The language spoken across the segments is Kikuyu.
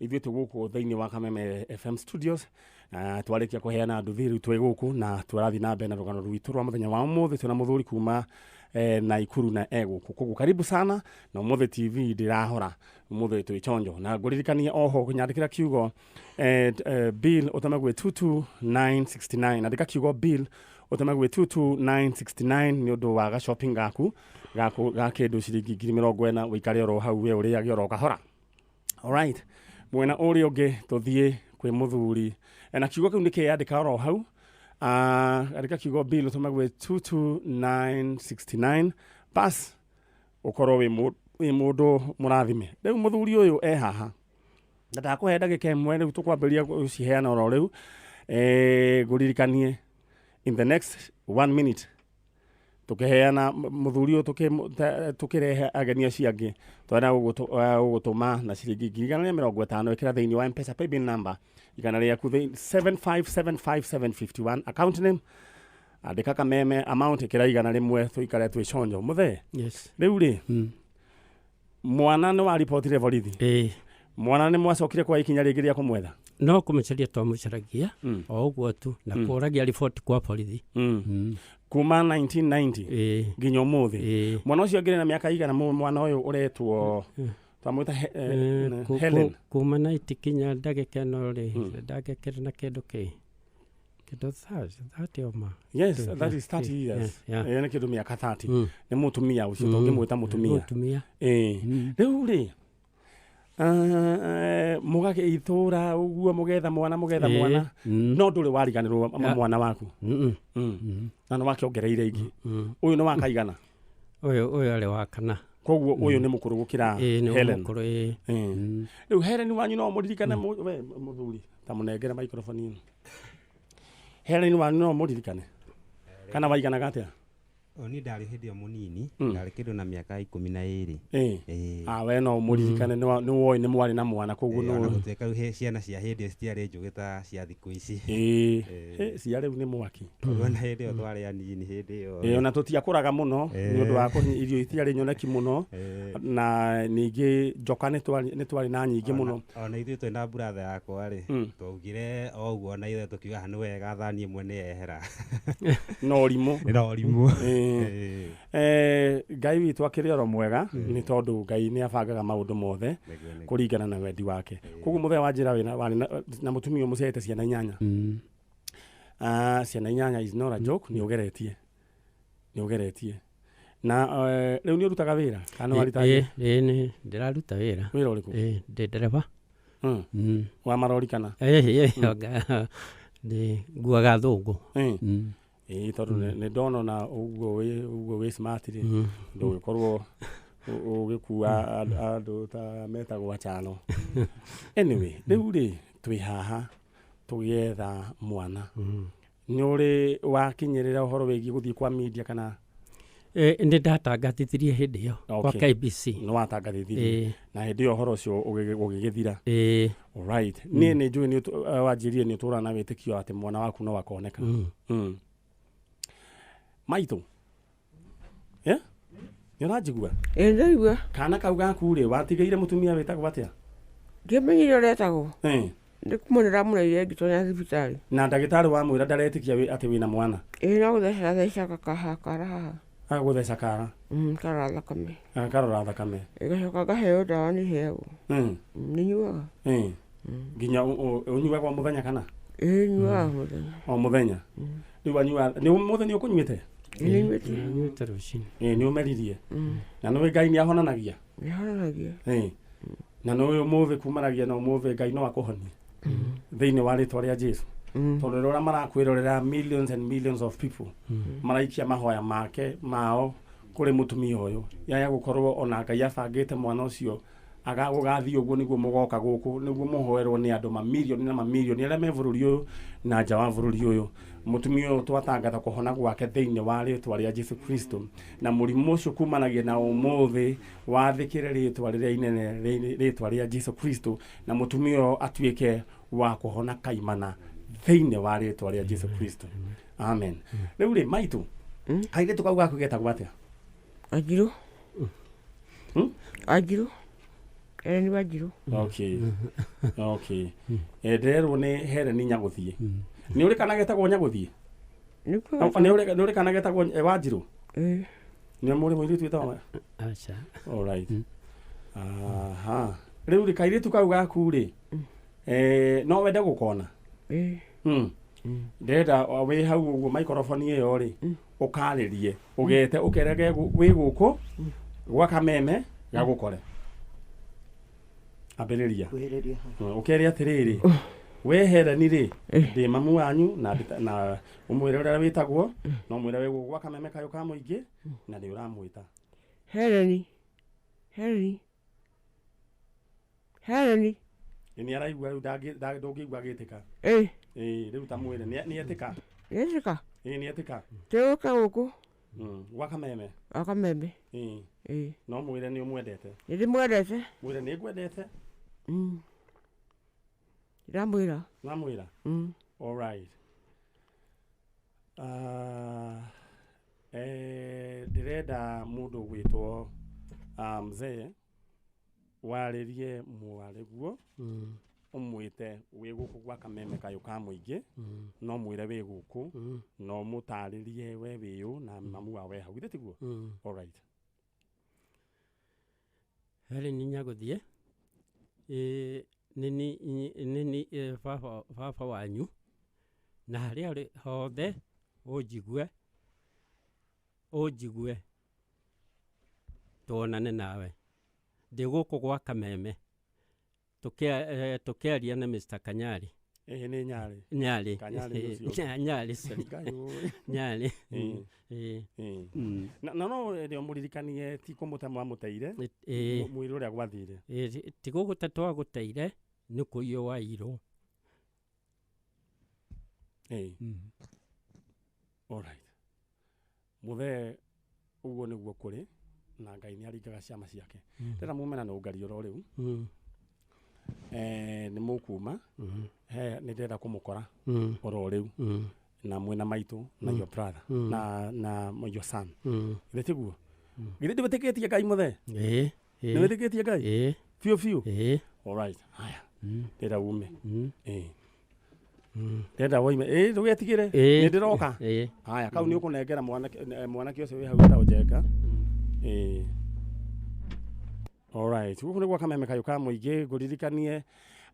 Ithuĩ twĩ gũkũ thĩinĩ wa Kameme FM studios na twarĩkia kũheana nduthi, rĩu twĩ gũkũ na tũrathiĩ na mbere na rũgano rwitũ rwa mũthenya wa ũmũthĩ. Twĩna mũthuri kuma Naikuru na e gũkũ, koguo karibu sana. Na ũmũthĩ TV ndĩrahora, ũmũthĩ twĩ chonjo na ngũririkanie oho nyandĩkĩra kiugo bill ũtũme gwĩ 22969. Andĩka kiugo bill ũtũme gwĩ 22969 nĩ ũndũ wa ga shopping gaku ga kĩndũ ciringi 40,000, ũikare oro hau we ũrĩage oro kahora. Alright, mwena ũrĩa ũngĩ tũthiĩ kwĩ mũthuri. Na kiugo kĩu nĩ kĩyandĩka oro hau. Andĩka kiugo bill ũtũme gwĩ 22969, bas ũkorwo wĩ mũndũ mũrathime. Rĩu mũthuri ũyũ e haha na ndakũhe ndagĩka ĩmwe, rĩu tũkwambĩrĩria gũciheana oro rĩu. Ngũririkanie in the next one minute tukiheana muthuri uyu, tukirehe ageni acio angĩ, twenda gũgũtũma na ciringi 150,000. Ĩkĩra thĩinĩ wa Mpesa paybill number igana rĩaku 7575751, account name andĩka Kameme, amount ĩkĩra 100, tũikare twĩ conjo mũthee. Yes. Rĩu rĩ, mwana nĩ waribotire borithi? Ĩĩ. Mwana nĩ mwacokire kwa ikinya rĩngĩ rĩa kũmwetha? No kũmũcaria twamũcaragia o ũguo tu na kũragia riboti kwa borithi. Kuma 1990 nginya ũmũthĩ? Ĩĩ. Mwana ũcio angĩrĩ na mĩaka igana, mwana ũyũ ũretwo twamwĩta Helen? Kuma 90 kinya ndagĩka ĩno rĩ, ndangĩkĩrĩ na kĩndũ kĩndũ 30 oma. Yes, that is 30 years. Nĩ kĩndũ mĩaka 30. Nĩ mũtumia ũcio, tũngĩmwĩta mũtumia. Mũtumia. Ĩĩ. Rĩu rĩ, mũgagĩtũra ũguo mũgetha mwana, mũgetha mwana, no ndũrĩ wariganĩrwo mwana waku? Na nĩ wakĩongereire ingĩ. Ũyũ nĩ wakaigana? Ũyũ arĩ wa kana. Koguo ũyũ nĩ mũkũrũ gũkĩra Ĩĩ, nĩ Helen? mũkũrũ, ĩĩ. Rĩu Helen wanyu no mũririkane? We mũthuri, ta mũnengere microphone ĩno. Helen wanyu no mũririkane kana waiganaga atĩa? O niĩ ndarĩ hĩndĩ ĩyo mũnini, ndarĩ kĩndũ na mĩaka 12. Ĩĩ. Ah, we no mũririkane, nĩ woĩ nĩ mwarĩ na mwana koguo? Ĩĩ, ona nĩ gũtuĩka rĩu ciana cia hĩndĩ ĩyo citiarĩ njũgĩ ta cia thikũ ici. Cia rĩu nĩ mwaki. Koguo na hĩndĩ ĩyo twarĩ anini hĩndĩ ĩyo. Ĩĩ, ona tũtiakũraga mũno nĩ ũndũ wa irio itiarĩ nyoneki mũno, na ningĩ njoka nĩ twarĩ na nyingĩ mũno. Ona ithuĩ twĩna brother yakwa rĩ, twaugire o ũguo ona ithuĩ tũkiuga, "Ah, nĩ wega thani ĩmwe nĩ yehera." No ũrimũ. No ũrimũ. Ĩĩ. Ngai witũ akĩrĩ oro mwega, nĩ tondũ Ngai nĩ abangaga maũndũ mothe Nĩguo, nĩguo. kũringana na wendi wake. Koguo mũthenya wa njĩra wĩna warĩ na mũtumia ũyũ mũciarĩte ciana inyanya. Ah, ciana inyanya is not a joke. Nĩ ũgeretie na rĩu nĩ ũrutaga wĩra kana nĩ waritagia? Ĩĩ, nĩ ndĩraruta wĩra. Wĩra ũrĩkũ? Ĩĩ, ndĩ ndereba. Wa marori kana? Ĩĩ, ndĩ nguaga thũngũ. Ĩĩ, tondũ nĩ ndona ona ũguo wĩ smart rĩ, ndũgĩkorwo ũgĩkua andũ ta metagwo achano. Anyway, rĩu rĩ, twĩ haha tũgĩetha mwana. Nĩ ũrĩ wakinyĩrĩra ũhoro wĩgiĩ gũthiĩ kwa media kana? Nĩ ndatangathithirie hĩndĩ ĩyo kwa KBC. Nĩ watangathithirie? Ĩĩ. Na hĩndĩ ĩyo ũhoro ũcio ũgĩgĩthira? Ĩĩ. Alright, niĩ nĩ njũĩ nĩ wanjĩrire nĩ ũtũraga na wĩtĩkio atĩ mwana waku no akoneka. Maitũ, yeah? Nĩ ũranjigua? Ĩ, ndaigua. Kana kau gaku rĩ, watigĩire mũtumia wĩtagwo atĩa? Ndiamenyire ũrĩa etagwo. Nĩ kuma nĩndamũreire ngĩtonya thibitarĩ. Na ndagĩtarĩ wamwĩra ndaretĩkia atĩ wĩna mwana? Ĩ, no gũtheca thecaga kaha kara haha. Agagũtheca kara? Karora thakame. Akarora thakame. Ĩgacoka ngaheo ndawa, nĩ heagwo. Nĩ nyuaga. Nginya ũnyuaga o mũthenya kana? Ĩ, nyuaga mũthenya. O mũthenya. Rĩu wanyua nĩ ũmũthĩ nĩ ũkũnyuĩte? Ĩ, nĩ nyuĩte. Nyuĩte rũcinĩ. Ĩ, nĩ ũmeririe? Na nĩũĩ Ngai nĩ ahonanagia? Nĩ ahonanagia. Ĩ. Na nĩũĩ ũmũthĩ kumanagia na ũmũthĩ Ngai no akũhonie thĩinĩ wa rĩtwa rĩa Jesu? Tondũ rĩrĩa marakwĩrorera, millions and millions of people maraikia mahoya make mao kũrĩ mũtumia ũyũ, yaya gũkorwo ona Ngai abangĩte mwana ũcio aga gũgathiĩ ũguo nĩguo mũgoka gũkũ nĩguo mũhoerwo nĩ andũ mamirioni na mamirioni arĩa me bũrũri ũyũ na nja wa bũrũri ũyũ. Mũtumia ũyũ twatangatha kũhona gwake thĩinĩ wa rĩtwa rĩa Jesu Kristo, na mũrimũ ũcio kumanagia na ũmũthĩ wathĩkĩre rĩtwa rĩrĩa inene, rĩtwa rĩa Jesu Kristo, na mũtumia ũyũ atuĩke wa kũhona kaimana thĩinĩ wa rĩtwa rĩa Jesu Kristo, amen. Rĩu rĩ, maitũ, kairĩtu kau gaku getagwo atĩa? Anjirũ. Hmm? Anjirũ. Helen Wanjiru. Okay. Okay. Ndĩrerwo nĩ Helen Nyagũthiĩ. Nĩ ũrĩ kana getagwo Nyagũthiĩ? Nĩ ũrĩ kana getagwo Wanjiru? Ĩĩ. Nĩ mũrĩ mũirĩtu wĩtagwo? Aca. All right. Aha. Rĩu rĩ kairĩtu kau gaku rĩ, no wende gũkona? Ĩĩ. Ndĩrenda wĩ hau ũguo microphone ĩyo rĩ, ũkarĩrie, ũgete ũkerege wĩ gũkũ gwa Kameme gagũkore. Ambĩrĩria. Ũkere atĩrĩrĩ, we Helen rĩ, ndĩ mamu wanyu na ũmwĩre ũrĩa wĩtagwo, na ũmwĩre wĩ gũkũ gwa Kameme kayũ ka mũingĩ na nĩ ũramwĩta. Helen. Helen. Helen. Nĩ araigua rĩu ndũngĩigua agĩtĩka. Ĩĩ. Ĩĩ rĩu ta mwĩre nĩ etĩka. Nĩ etĩka? Ĩĩ nĩ etĩka. Tũgũka gũkũ. Gwa Kameme. Gwa Kameme. Ĩĩ. Ĩĩ. No mwĩre nĩ ũmwendete. Nĩ ndĩmwendete. Mwĩre nĩ ngwendete. Ndamwĩra. Ndamwĩra? All right. Ndĩrenda mũndũ ũgwĩtwo mzee warĩrie mwarĩguo ũmwĩte wĩ gũkũ gwa Kameme kayũ ka mũingĩ, no mwĩre wĩ gũkũ, no mũtarĩrie we wĩyũ na mamu wa we hau, githĩ tiguo? All right. Helen Nyagũthiĩ, nĩni baba wanyu, na harĩa ũrĩ hothe ũnjigue tuonane nawe. Ndĩ gũkũ gwa Kameme tũkĩaria na Mr. Kanyari. Ĩĩ nĩ Nyarĩ. Nyarĩ. Kanyarĩ ũcio. Nyarĩ, sorry. Nyarĩ. Ĩĩ. Na no nĩ ũmũririkanie ti kũmũte mwamũteire, mwĩre ũrĩa gwathire. Ti gũgũte twagũteire, nĩ kũiywo waiyirwo. Ĩĩ. All right. Mũthee ũguo nĩguo kũrĩ na Ngai nĩ aringaga ciama ciake. Ndĩrenda mume na nũngario oro rĩu. Nĩ mũkuma, nĩ ndĩrenda kũmũkora oro rĩu na mwĩna maitũ na your brother na your son. Githĩ tiguo? Githĩ ndĩwĩtĩkĩtie Ngai mũthee? Ĩĩ. Nĩwĩtĩkĩtie Ngai? Ĩĩ. Biũ biũ? Ĩĩ. All right. Haya. Ndĩrenda ume. Ĩĩ. Ndĩrenda woime. Ĩĩ ndũgetigĩre. Nĩ ndĩroka. Ĩĩ. Haya kau nĩ ũkũnengera mwanake ũcio wĩ hau wĩtagwo Njenga. Ĩĩ. All right. Gũkũ nĩ gwa Kameme kayũ ka mũingĩ, ngũririkanie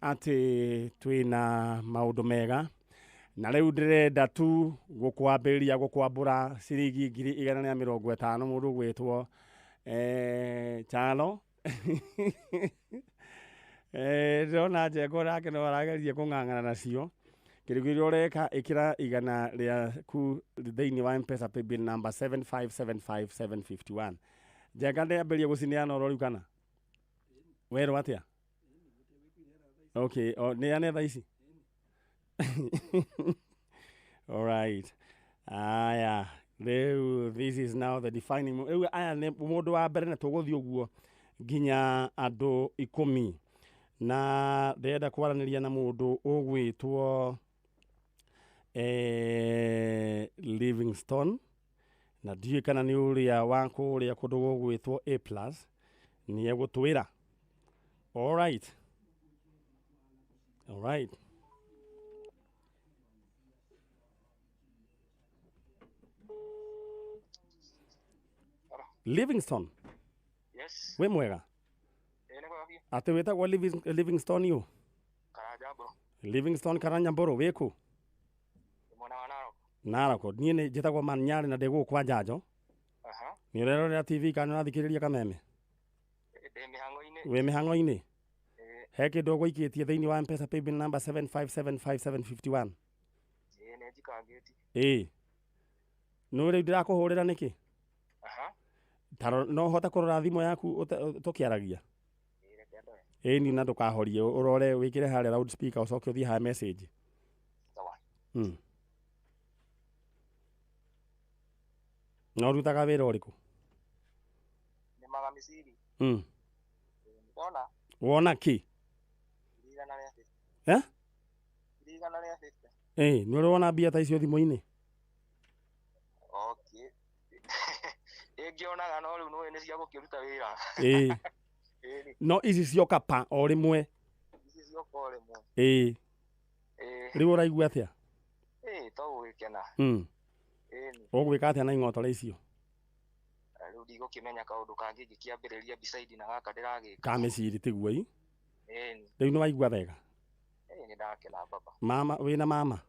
atĩ twĩna maũndũ mega na rĩu ndĩrenda tu gũkwambĩrĩria gũkwambũra ciringi 150,000 mũndũ ũgwĩtwo Chalo. Ndĩrona Njenga nake no arageria kũng'ang'ana nacio. Kĩndũ kĩrĩa ũreka ĩkĩra 100 rĩaku thĩinĩ wa M-Pesa paybill number 7575751. Njenga ndĩambĩrĩria gũcineana oro rĩu kana? Werwo atĩa? Okay, neane thaa ici? All right. Aya, rĩu this is now the defining rĩu aya nĩ mũndũ wa mbere na tũgũthiĩ ũguo nginya andũ 10 na ndĩrenda kwaranĩria na mũndũ ũgwĩtwo Livingstone na ndiũĩ kana nĩ ũrĩa wa kũrĩa kũndũ gũgwĩtwo A+ nĩ egũtwĩra. All right. All right. Livingstone. Yes. Wĩ mwega? Atĩ wĩtagwo Livingstone yũ? Karanyambũrũ. Livingstone Karanyambũrũ wĩ kũ? Mwena wa Narok. Narok. Niĩ nĩ njĩtagwo Manyarĩ na ndĩ gũkũ kwa Njanjo. Aha. Nĩ ũrerorera TV kana ũrathikĩrĩria Kameme? Ndĩ mĩhang'o-inĩ. Wĩ mĩhang'o-inĩ? He kĩndũ ũgũikĩtie thĩinĩ wa M-Pesa paybill number 7575751? Ĩĩ nĩ njikangĩtie. Ĩĩ. Nĩ rĩu ndĩrakũhũrĩra nĩkĩ? Aha. No ũhote kũrora thimũ yaku tũkĩaragia? Ĩĩ ni na ndũkahorie ũrore wĩkĩre harĩa loud speaker ũcoke ũthiĩ harĩa message. Sawa. Na ũrutaga wĩra ũrĩkũ? Nĩmaga mĩciri. Ndona. Wona kĩ? 150. Eh? 150. Ĩĩ, nĩ ũrĩ wona mbia ta icio thimũ-inĩ? Okay. Ĩngĩonaga no rĩu nĩũĩ nĩ cia gũkĩruta wĩra. Ĩĩ. No ici cioka pa o rĩmwe. Ici cioka o rĩmwe. Ĩĩ. Rĩu ũraigua atĩa? Ĩĩ to gũgĩkena. Ĩni. Ũgwĩka atĩa na ing'otore icio? Rĩu ndigũkĩmenya kaũndũ kangĩ ngĩkĩambĩrĩria beside na gaka ndĩragĩka. Ka mĩciri tiguo ii? Ĩni. Rĩu nĩ waigua wega? Ĩĩ nĩ ndakena baba. Mama wĩna mama?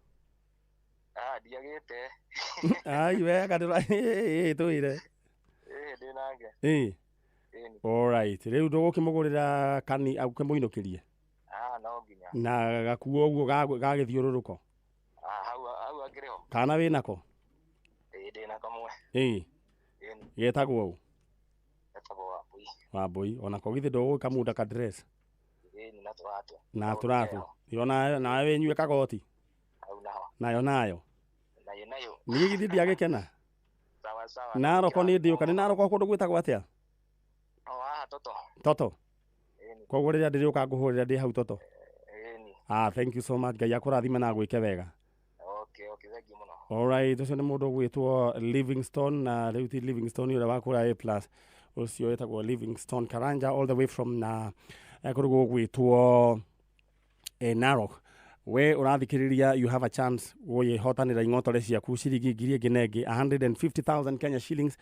Ah ndiagĩte. Ai wega ndĩra ĩĩ twĩre. Ĩĩ ndĩ nake. Ĩĩ. Ĩni. All right. Rĩu ndũgũkĩmũgũrĩra kani ũkĩmũinũkĩrie? Ah no nginya. Na gakuo ũguo ga gĩthiũrũrũko? Ah hau hau akĩrĩ ho. Kana wĩnako? Ĩĩ ndĩ na kamwe. Ĩĩ. Ĩni. Getagwo ũ? Getagwo Wambui. Wambui. Onako githĩ ndũgũgĩkamunda ka dress? Ĩni na tũratũ. Na tũratũ. Yo nawe wĩnyue kagoti? Hau naho. Nayo nayo? Nayo nayo. Niĩ githĩ ndiagĩkena? Sawa sawa. Naroko nĩ ndĩũka. Nĩ Naroko kũndũ gwĩtagwo atĩa? O haha Toto. Toto? Ĩni. Koguo rĩrĩa ndĩrĩũka ngũhũrĩra ndĩ hau Toto? Ĩni. Ah thank you so much. Ngai akũrathime na agwĩke wega. Okay okay thank you mũno. All right, ũcio nĩ mũndũ ũgwĩtwo Livingstone na rĩu ti Livingstone ũrĩa wa kũrĩa A plus, ũcio wĩtagwo Livingstone Karanja all the way from na kũndũ gũgwĩtwo Narok. We ũrathikĩrĩria, you have a chance gũĩhotanĩra ing'otore ciaku ciringi ngiri ĩngĩ na ĩngĩ 150,000 Kenya shillings.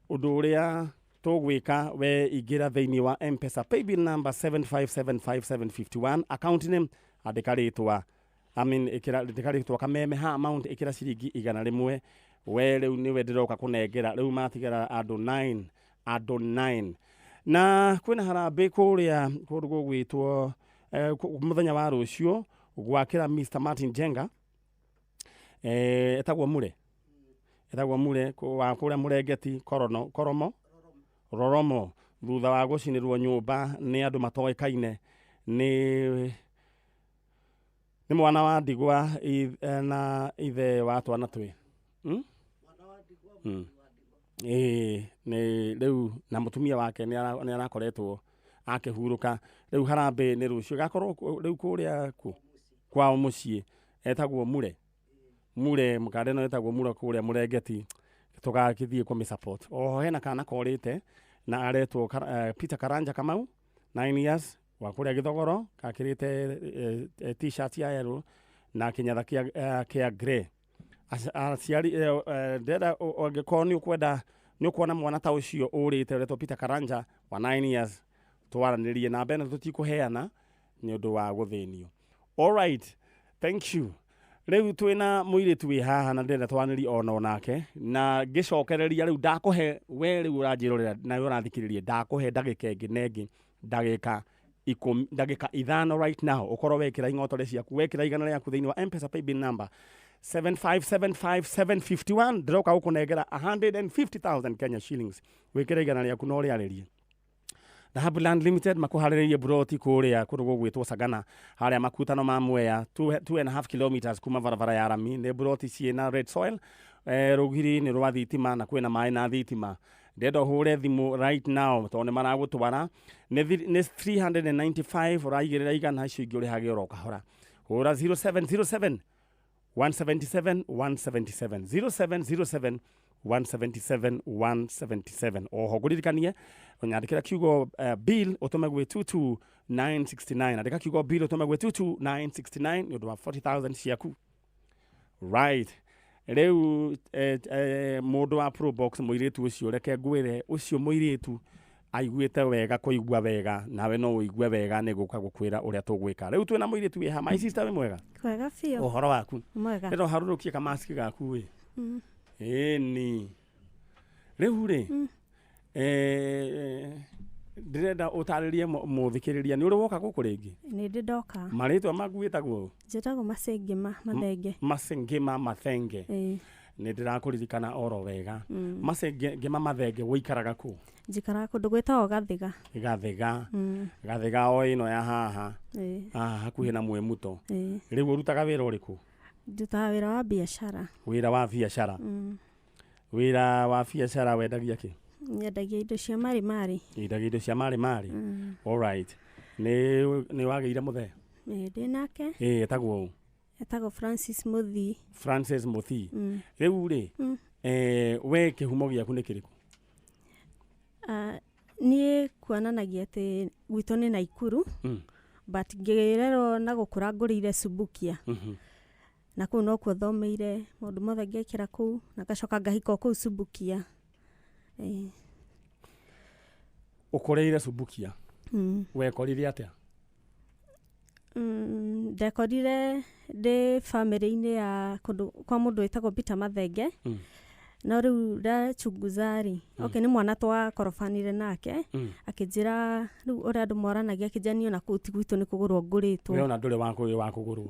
Ũndũ ũrĩa tũgwĩka, we ingĩra thĩinĩ wa M-Pesa paybill number 7575751, account name andĩka rĩtwa, I mean ĩkĩra andĩka rĩtwa Kameme, ha amount ĩkĩra ciringi 100. We rĩu nĩwe ndĩroka kũnengera, rĩu matigara andũ 9, andũ 9. Na kwĩna harambĩ kũrĩa kũndũ gũgwĩtwo mũthenya wa rũciũ gwakĩra Mr Martin Jenga, etagwo Mure, etagwo Mure wa kũrĩa Mũrengeti Korono, Koromo Roromo, thutha wa gũcinĩrwo nyũmba nĩ andũ matoĩkaine nĩ mwana wa ndigwa na ithe wa twana twĩ. Ĩĩ nĩ rĩu na mũtumia wake nĩ arakoretwo akĩhurũka. Rĩu harambĩ nĩ rũciũ gakorwo rĩu kũrĩa kwao mũciĩ, etagwo Mure. Mure mũkanda ĩno etagwo Mure kũrĩa Mũrengeti, tũgagĩthiĩ kũmĩ support. Oho hena kana korĩte na aretwo Peter Karanja Kamau 9 years wa kũrĩa Gĩthogoro, kakĩrĩte t-shirt ya yellow na kĩnyatha kĩa grey. Aciari ndĩrenda ũngĩkorwo nĩ ũkwenda nĩ ũkuona mwana ta ũcio ũrĩte ũretwo Peter Karanja wa 9 years, twaranĩrie namba ĩno tũtikũheana nĩ ũndũ wa gũthĩnio. All right, thank you. Rĩu twĩna mũirĩtu wĩ haha na ndĩrenda twanĩrie ona nake na ngĩcokereria rĩu ndakũhe we rĩu ũranjĩrorera nawe ũrathikĩrĩria, ndakũhe ndagĩka ĩngĩ na ĩngĩ, ndagĩka 10, ndagĩka 5 right now, ũkorwo wekĩra ing'otore ciaku, wekĩra 100 rĩaku thĩinĩ wa M-Pesa paybill number 7575751, ndĩroka gũkũnengera 150,000 Kenya shillings, wĩkĩre 100 rĩaku na ũrĩarĩrie. Dhahabu Land Limited makuharĩrĩirie buroti kũrĩa kũndũ gũgwĩtwo Sagana, harĩa makutano ma Mwea 2.5 kilometers kuma barabara ya rami. Nĩ buroti ciĩna red soil, rũgiri nĩ rwa thitima na kwĩna maĩ na thitima. Ndĩrenda ũhũre thimũ right now tondũ nĩ maragũtwara nĩ 395 ũraigĩrĩra 100, icio ingĩ ũrĩhage oro kahora. Hũra 0707 177 177 0707 177 177. Oho ngũririkanie ũnyandĩkĩra kiugo bill ũtũme gwĩ 22969, andĩka kiugo bill ũtũme gwĩ 22969 nĩ ũndũ wa 40,000 ciaku. Right, rĩu mũndũ wa Probox mũirĩtu ũcio, reke ngwĩre ũcio mũirĩtu aiguĩte wega kũigua wega, nawe no ũigue wega nĩ gũka gũkwĩra ũrĩa tũgwĩka. Rĩu twĩna mũirĩtu wĩ haha. My sister, wĩ mwega? Kwega biũ. Ũhoro waku? Mwega. Rĩro harũrũkie kamaski gaku ĩ. Ĩni rĩu rĩ ndĩrenda ũtarĩrie mũthikĩrĩria nĩ ũrĩ woka gũkũ rĩngĩ? Nĩ ndĩ ndoka. Marĩtwa maku wĩtagwo? Njĩtagwo Masengima Mathenge. Masengima Mathenge. Nĩ ndĩrakũririkana oro wega. Masengima Mathenge, wũikaraga kũ? Njikaraga kũndũ gwĩtagwo Gathĩga. Gathĩga. Gathĩga o ĩno ya haha. Haha hakuhĩ na Mwĩmuto. Rĩu ũrutaga wĩra ũrĩkũ? Ndutaga wĩra wa biacara. Wĩra wa biacara. Wĩra wa biacara wendagia kĩ? Nyendagia indo cia marĩ. Nyendagia indo cia marĩ. All right. Nĩ wagĩire mũthee? Ĩĩ ndĩ nake. Ĩĩ etagwo ũ? Etagwo Francis Muthii. Francis Muthii. Rĩu rĩ, we kĩhumo gĩaku nĩ kĩrĩkũ? Niĩ kuonanagia atĩ gwitũ nĩ Naikuru. But ngĩrerwo na gũkũra ngũrĩire Subukia. Na kũu nokuo thomeire maũndũ mothe ngekĩra kũu na ngacoka ngahika o kũu Subukia. Ũkũrĩire Subukia. Wekorire atĩa? Ndekorire ndĩ bamĩrĩ-inĩ ya kũndũ kwa mũndũ wĩtagwo Peter Mathenge. No rĩu ndachunguza rĩ, okay, nĩ mwana twakorobanire nake, akĩnjĩra rĩu ũrĩa andũ moranagia, akĩnjĩra niĩ ona kũu ti gwitũ nĩ kũgũrwo ngũrĩtwo. We ona ndũrĩ wa kũgũrwo.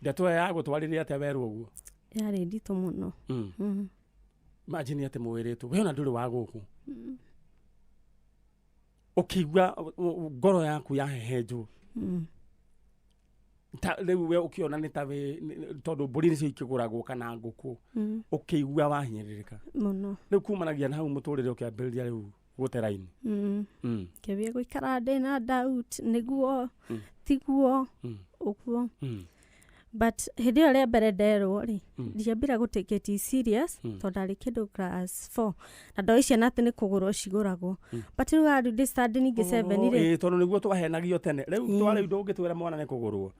Ndeto ĩyo yagũtwarire atĩa werwo ũguo? Yarĩ nditũ mũno. Imagine atĩ mwĩrĩtwo we ona ndũrĩ wa gũkũ. Ũkĩigua ngoro yaku yahehenjwo. Ta rĩu we ũkĩona nĩ ta wĩ tondũ mbũri nĩcio ikĩgũragwo kana ngũkũ. Ũkĩigua wahinyĩrĩrĩka mũno. Rĩu kumanagia na hau mũtũrĩre ũkĩambĩrĩria rĩu gũte raini. Ngĩambia gũikara ndĩna doubt nĩguo tiguo ũguo. But hĩndĩ ĩyo rĩa mbere nderwo rĩ, ndiambire gũ take it serious tondũ ndarĩ kĩndũ class 4 na ndoĩ ciana atĩ nĩ kũgũrwo cigũragwo. But rĩu arĩ ndĩ standing ningĩ 7 rĩ. Tondũ nĩguo twahenagio tene. Rĩu twarĩu ndũngĩtwĩra mwana nĩ kũgũrwo.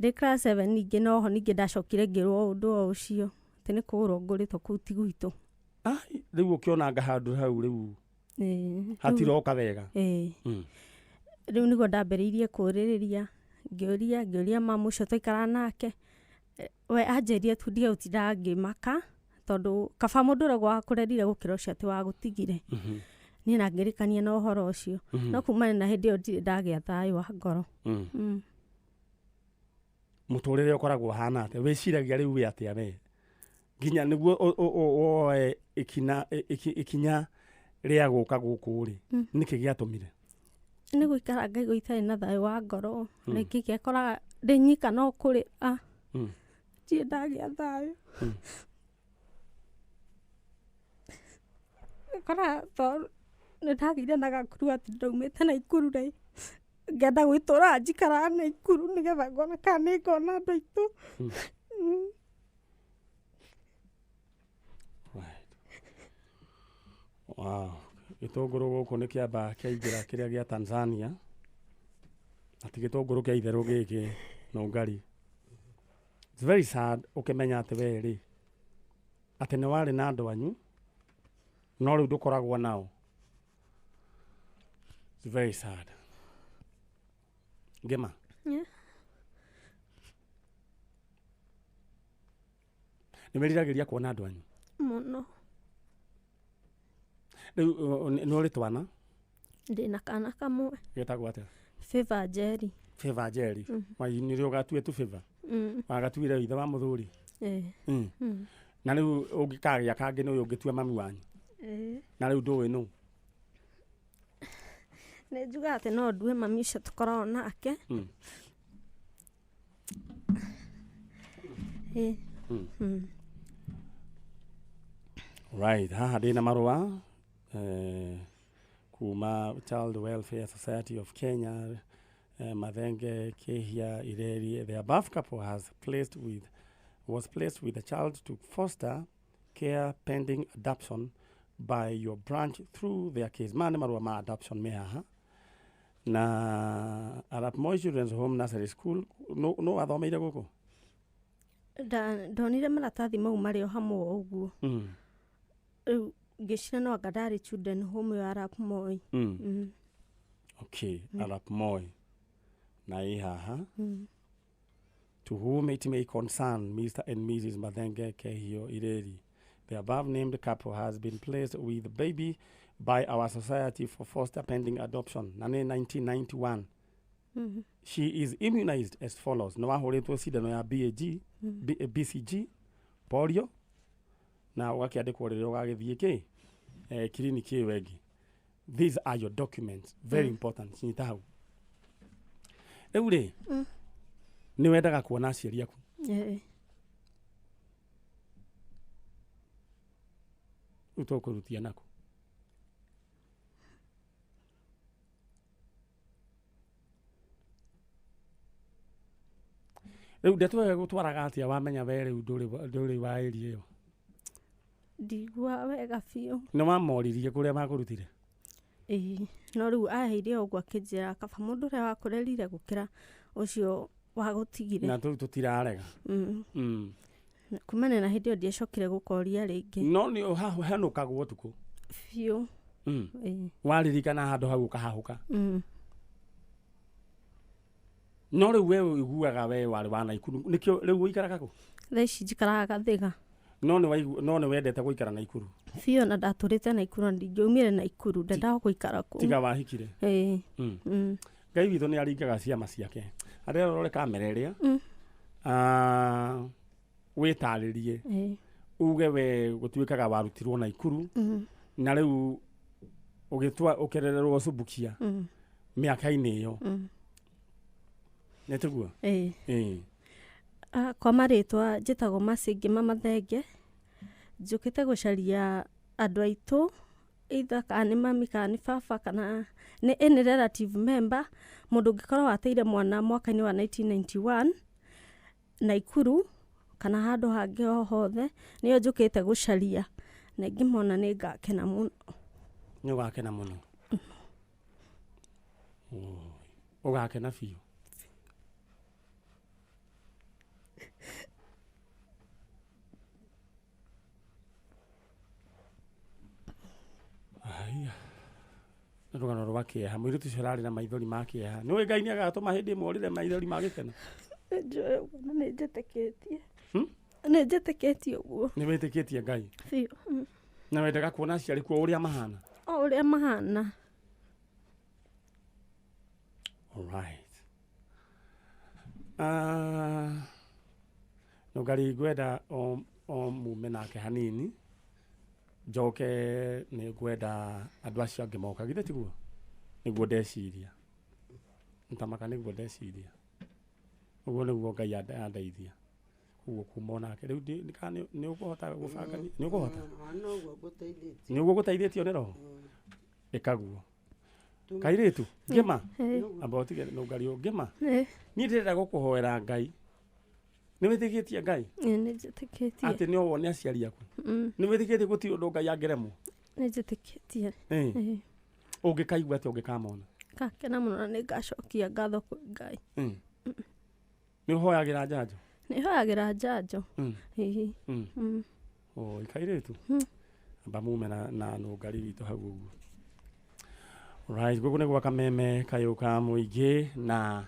Ndĩ class 7 ningĩ noho ningĩ ndacokire ngĩrwo ũndũ o ũcio atĩ nĩ kũgũrwo ngũrĩtwo kũu ti gwitũ. Rĩu ũkĩonanga handũ hau rĩu hatiroka wega. Rĩu nĩguo ndambĩrĩirie kũũrĩrĩria. Ngĩũria mamu ũcio twaikaraga nake. We anjĩrire tu ndige gũtinda ngĩmaka tondũ kaba mũndũ ũrĩa wakũrerire gũkĩra ũcio atĩ wagũtigire. Niĩ na ngĩrĩkania na ũhoro ũcio. No kumana na hĩndĩ ĩyo ndirĩ ndagĩa thayũ wa ngoro. Mũtũrĩre ũkoragwo ũhana atĩa? Wĩciragia rĩu wĩ atĩa we? Nginya nĩguo woe ikinya rĩa gũka gũkũ rĩ, nĩkĩ gĩatũmire? Nĩ gũikara ngaigua itarĩ na thayũ wa ngoro. Rĩngĩ ngekoraga ndĩ nyika no kũrĩra. Ndirĩ ndagĩa thayũ. Ngakoraga tondũ nĩ ndagĩire na gakuru atĩ ndaumĩte Naikuru rĩ, ngenda gwĩtũra njikaraga Naikuru nĩgetha ngone kana nĩ ngona andũ aitũ. Right. Wow. Gĩtũngũrũ gũkũ nĩ kĩamba kĩaingĩra kĩrĩa gĩa Tanzania. Ati gĩtũngũrũ kĩa itherũ gĩkĩ nũngari. It's very sad ũkĩmenya atĩ we rĩ, atĩ nĩ warĩ na andũ anyu, no rĩu ndũkoragwo nao. It's very sad. Ngĩma. Yeah. Nĩ wĩriragĩria kuona andũ anyu? Mũno. Rĩu nĩ ũrĩ twana? Ndĩna kana kamwe. Getagwo atĩa? Favor Njeri. Favor Njeri. Nĩrĩo ũgatue tu Favor? Wagatuire ithe wa mũthuri? Na rĩu ũngĩkagĩa kangĩ nĩ ũyũ ũngĩtua mami wanyu? Na rĩu ndũĩ nũ? Nĩ njugaga atĩ no ndue mami ũcio tũkoragwo nake. Right, haha ndĩna marũa kuma Child Welfare Society of Kenya, Mathenge Kehia Ireri. The above couple was placed with a child to foster care pending adoption by your branch through their case. Maya nĩ marũa ma adoption me haha. Na Arap Moi Children's Home Nursery School, no wathomeire gũkũ? Ndonire maratathi mau marĩ o hamwe ũguo. Rĩu ngĩciria no anga ndarĩ children home ya Arap Moi. Okay, Arap Moi. Na ĩ haha. To whom it may concern, Mr. and Mrs. Mathenge Kehio Ireri. The above named couple has been placed with the baby by our society for foster pending adoption. Na nĩ 1991. She is immunized as follows. Nĩ wahũrĩtwo cindano ya BAG, BCG, polio, na ũgakĩandĩkwo rĩrĩa ũgagĩthiĩ kĩ kiriniki ĩyo ĩngĩ. These are your documents. Very important. Nyita hau. Rĩu rĩ, nĩ wendaga kuona aciari aku? Rĩu tũkũrutia nakũ? Rĩu ndeto ĩyo ĩgũtwaraga atĩa wamenya we rĩu ndũrĩ wa area ĩyo? Ndigua wega biũ. Nĩ wamoririe kũrĩa makũrutire? Ĩĩ, no rĩu aheire ũguo akĩnjĩra kaba mũndũ ũrĩa wakũrerire gũkĩra ũcio wagũtigire. Na tũu tũtirarega. Kumana na hĩndĩ ĩyo ndiacokire gũkoria rĩngĩ. No nĩ ũhenũkagwo ũtukũ? Biũ. Waririkana handũ hau ũkahahũka? No rĩu we ũiguaga we warĩ wa Naikuru, nĩkĩo rĩu ũikaraga kũ? Thaa ici njikaraga Gathĩga. No nĩ wendete gũikara Naikuru? Biũ, na ndatũrĩte Naikuru na ndingĩaumire Naikuru, ndendaga gũikara kũu. Tiga wahikire? Ĩĩ. Ngai witũ nĩ aringaga ciama ciake. Arĩa rore kamera ĩrĩa wĩtarĩrie uge we gũtuĩkaga warutirwo Naikuru na rĩu ũgĩtwa ũkerererwo Subukia mĩaka-inĩ ĩyo. Nĩ tiguo? Ĩĩ. Kwa marĩtwa njĩtagwo Mercy Ngĩma Mathenge. Njũkĩte gũcaria andũ aitũ, either kana nĩ mami kana nĩ baba kana nĩ any relative member, mũndũ ũngĩkorwo wateire mwana mwaka-inĩ wa 1991 Naikuru kana handũ hangĩ o hothe, nĩyo njũkĩte gũcaria na ingĩmona nĩ ngakena mũno. Nĩ ũgakena mũno? Ũgakena biũ? Aya. Nĩ rũgano rwa kĩeha. Mũirĩtu ũcio ũrarĩ na maithori ma kĩeha. Nĩũĩ Ngai nĩ agatũma hĩndĩ ĩmwe ũrĩre maithori ma gĩkeno? Nĩnjũĩ ũguo na nĩnjĩtĩkĩtie. Nĩnjĩtĩkĩtie ũguo. Nĩ wĩtĩkĩtie Ngai? Biũ. Na wendaga kuona aciari kuo ũrĩa mahana? O ũrĩa mahana. Alright. Nũngari ngwenda o mume nake hanini njoke nĩ ngwenda andũ acio angĩ moka, githĩ tiguo? Nĩguo ndeciria. Ntamaka nĩguo ndeciria. Ũguo nĩguo Ngai andeithia. Ũguo kuma onake rĩu kana nĩ ũkũhota gũbanga? Nĩ ũkũhota? Nĩ ũguo gũteithĩtio nĩ roho? Ĩkaguo. Kairĩtu Ngĩma, amba ũtige Nũngari Ngĩma. Niĩ ndĩrenda gũkũhoera Ngai. Nĩ wĩtĩkĩtie Ngai? Nĩ njĩtĩkĩtie. Atĩ nĩ wone aciari aku? Nĩ wĩtĩkĩtie gũtirĩ ũndũ Ngai angĩremwo? Nĩ njĩtĩkĩtie. Ũngĩkaigua atĩa ũngĩkamona? Ngakena mũno na nĩ ngacokia ngatho kwĩ Ngai. Nĩ ũhoyagĩra njanjo? Nĩ hoyagĩra njanjo. Oi kairĩtu. Amba mume na Nũngari witũ hau ũguo. Right, gũkũ nĩ gwa Kameme kayũ ka mũingĩ na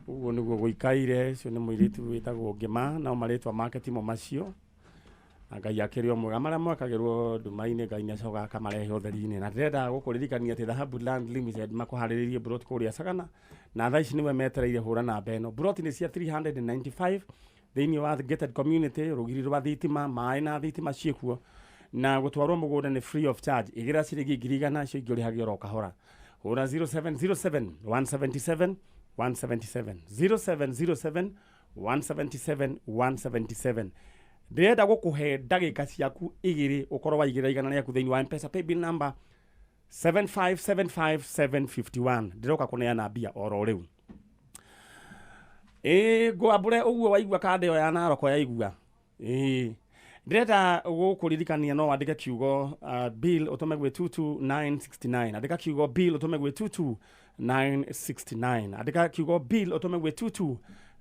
ũguo nĩguo gũikaire. Ũcio nĩ mũirĩtu wĩtagwo Ngĩma, nao marĩtwa make timo macio. Na Ngai akĩrĩ o mwega, marĩa mwakagĩrwo nduma-inĩ Ngai nĩacokaga akamarehe ũtheri-inĩ. Na ndĩrenda gũkũririkania atĩ Dhahabu Land Limited makũharĩrĩirie broti kũrĩa Sagana, na thaa ici nĩwe metereire hũra namba ĩno. Broti nĩ cia 395 thĩinĩ wa gated community, rũgiri rwa thitima, maĩ na thitima ciĩkuo, na gũtwarwo mũgũnda nĩ free of charge. Igĩra ciringi 100,000 icio ingĩ ũrĩhagio oro kahora. Hũra 0707 177 177 0707 177 177. Ndĩrenda gũkũhe ndagĩka ciaku igĩrĩ ũkorwo waigĩrĩra 100 rĩaku thĩinĩ wa M-Pesa paybill number 7575751. Ndĩroka kũneana mbia oro rĩu. Ngwambũre ũguo waigua kanda ĩyo ya Naroko yaigua. Ndĩrenda gũkũririkania no wandĩke kiugo bill ũtũme gwĩ 22969. Andĩka kiugo bill ũtũme gwĩ 22969. Andĩka kiugo bill ũtũme gwĩ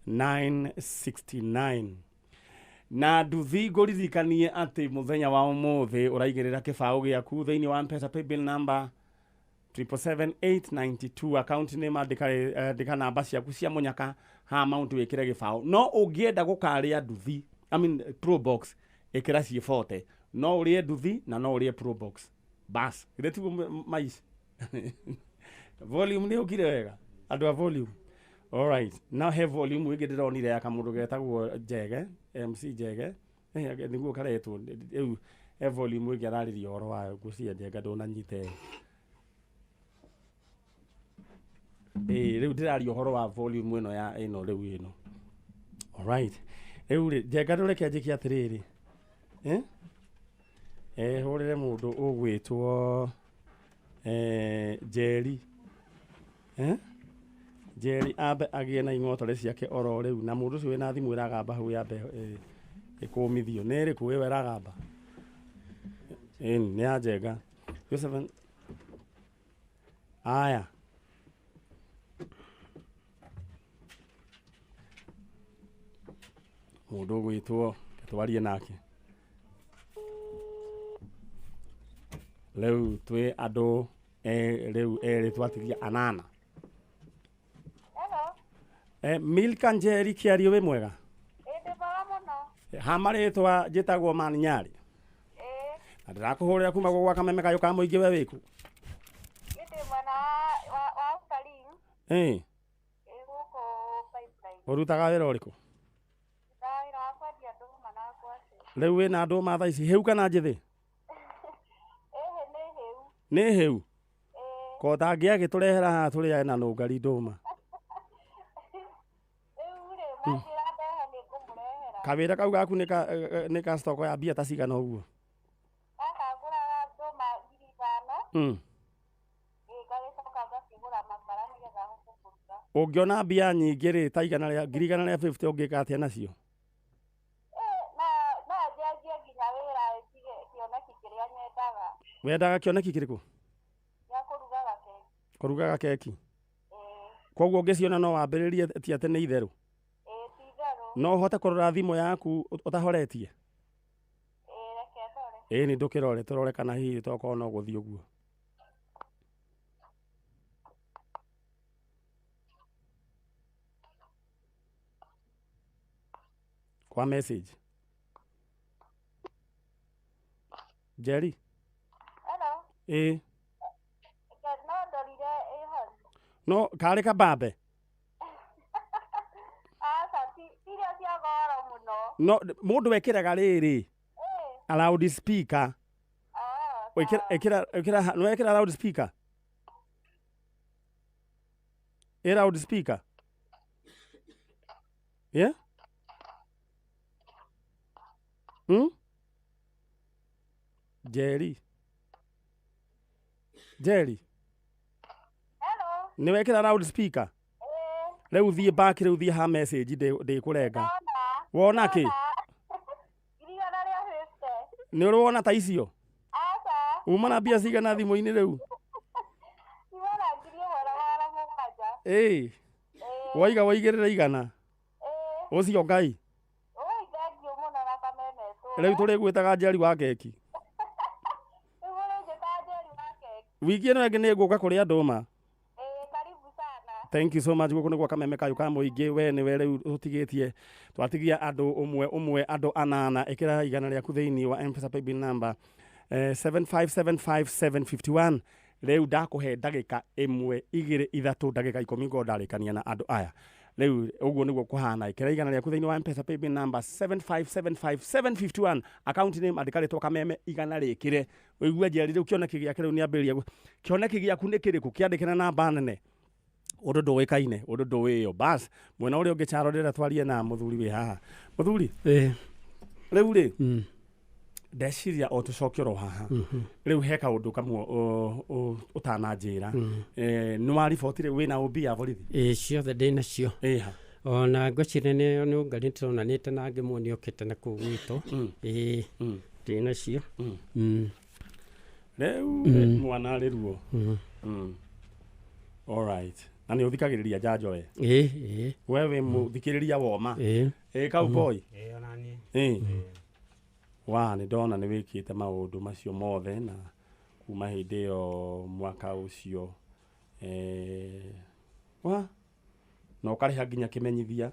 22969. Na nduthi ngũririkanie atĩ mũthenya wa ũmũthĩ ũraigĩrĩra kĩbaũ gĩaku thĩinĩ wa M-Pesa paybill number 777,892. Account name andĩka namba ciaku cia mũnyaka ha amount wĩkĩre gĩbaũ. No ũngĩenda gũkarĩa nduthi, I mean Probox, ĩkĩra ciĩ 40. No ũrĩe nduthi na no ũrĩe Probox. Bas, githĩ tiguo maica? Volume nĩ ũkire wega andũ a volume. All right, now he volume ĩngĩ ndĩronire ya kamũndũ getagwo Njege, MC Njege, nĩguo karetwo rĩu. He volume ĩngĩ ararĩria ũhoro wayo, ngwĩciria Njenga ndũnanyite. Rĩu ndĩraria ũhoro wa volume ĩno ya ĩno rĩu ĩno. All right, rĩu rĩ Njenga ndũreke njĩke atĩrĩrĩ, hũrĩre mũndũ ũgwĩtwo Njeri. Njeri ambe agĩe na ing'otore ciake oro rĩu, na mũndũ ũcio wĩna thimũ ĩragamba hau yambe ĩkũmithio. Nĩ ĩrĩkũ ĩyo ĩragamba? Ĩni nĩ ya Njenga. 07 aya. Mũndũ ũgwĩtwo twarie nake. Rĩu twĩ andũ rĩu erĩ twatigia anana. Hello. Milka Njeri Kĩario wĩ mwega? Ĩ ndĩ mwega mũno. Ha marĩtwa njĩtagwo Man Nyarĩ. Na ndĩrakũhũrĩra kuma gwa Kameme kayũ ka mũingĩ we wĩkũ? Niĩ ndĩ mwena wa Utalii. Ĩ. Ĩ gũkũ Pipeline. Ũrutaga wĩra ũrĩkũ? Ndutaga wĩra wa kwendia ndũma na ngwacĩ. Rĩu wĩna ndũma thaa ici hĩu kana njĩthĩ? Ĩhĩ nĩ hĩu. Nĩ hĩu? Ĩ. Ko ũtangĩagĩtũrehera haha tũrĩage na nũngari ndũma. Rĩu rĩ manjĩra ndehe nĩ ngũmũrehera. Kawĩra kau gaku nĩ ka stoko ya mbia ta cigana ũguo? Gaka ngũraga ndũma 5,000. Ĩ ngagĩcoka ngakĩgũra makara nĩgetha hote kũruga. Ũngĩona mbia nyingĩ rĩ ta 150,000 ũngĩka atĩa nacio? No njanjie nginya wĩra njige kĩoneki kĩrĩa nyendaga. Wendaga kĩoneki kĩrĩkũ? Gĩa kũrugaga keki. Kũrugaga keki? Ĩ. Koguo ũngĩciona no wambĩrĩrie ti atĩ nĩ itherũ? Ĩ ti itherũ. No ũhote kũrora thimũ yaku ũtahoretie? Ĩ reke ndore. Ĩ nĩ ndũkĩrore tũrore kana hihi tokorwo no gũthiĩ ũguo. Kwa message. Njeri? Hello. Ĩ. No ndorire ĩho. No karĩ kabambe? Aca ti iria cia goro mũno. No mũndũ ekĩraga rĩrĩ. Loud speaker. Ĩkĩra no ĩkĩra loud speaker. Ĩ loud speaker. Yeah? Njeri. Njeri. Hello. Nĩ wekĩra loud speaker? Rĩu thiĩ back rĩu thiĩ ha message ndĩkũrenga. Wona kĩ? 150,000. Nĩ ũrĩ wona ta icio? Aca. Uma na mbia cigana thimũ-inĩ rĩu? Uma na 1,700. Ĩ. Waiga waigĩrĩra igana. Ũcio Ngai. Oi thank you mũno na Kameme tũ. Rĩu tũrĩgwĩtaga Njeri wa keki. Rĩu ũrĩnjĩta Njeri wa keki. Wiki ĩno ĩngĩ nĩ ngũka kũrĩa ndũma. Ĩ karibu sana. Thank you so much. Gũkũ nĩ gwa Kameme kayũ ka mũingĩ. We nĩwe rĩu ũtigĩtie. Twatigia andũ ũmwe ũmwe andũ anana. Ĩkĩra igana rĩaku thĩinĩ wa M-Pesa paybill number 7575751. Rĩu ndakũhe ndagĩka 1 2 3 ndagĩka 10 ngo ndarĩkania na andũ aya. Rĩu ũguo nĩguo kũhana. Ĩkĩra igana rĩaku thĩinĩ wa M-Pesa paybill number 7575751. Account name andĩka rĩtwa Kameme igana rĩkĩre. Ũigue Njeri rĩu kĩoneki gĩake rĩu nĩambĩrĩria. Kĩoneki gĩaku nĩ kĩrĩkũ? Kĩandĩke na namba nene. Ũndũ ndũĩkaine, ũndũ ndũĩyo. Bas, mwena ũrĩa ũngĩ Charo ndĩrenda twarie na mũthuri wĩ haha. Mũthuri? Rĩu rĩ, ndeciria o tũcoke oro haha. Rĩu he kaũndũ kamwe ũtananjĩra. Nĩ waribotire wĩna OB ya borithi? Ĩ ciothe ndĩ nacio. Ĩha. Ona ngwĩciria nĩ ũngari tũronanĩte na ngĩmuonia nĩokĩte na kũu gwitũ. Ĩ ndĩ nacio. Rĩu mwana arĩ ruo. All right. Na nĩ ũthikagĩrĩria njanjo we? Ĩ. We wĩ mũthikĩrĩria woma? Ĩ. Ĩ cowboy? Ĩ ona niĩ. Ĩ. Wa nĩ ndona nĩ wĩkĩte maũndũ macio mothe na kuma hĩndĩ ĩyo mwaka ũcio wa na ũkarĩha nginya kĩmenyithia.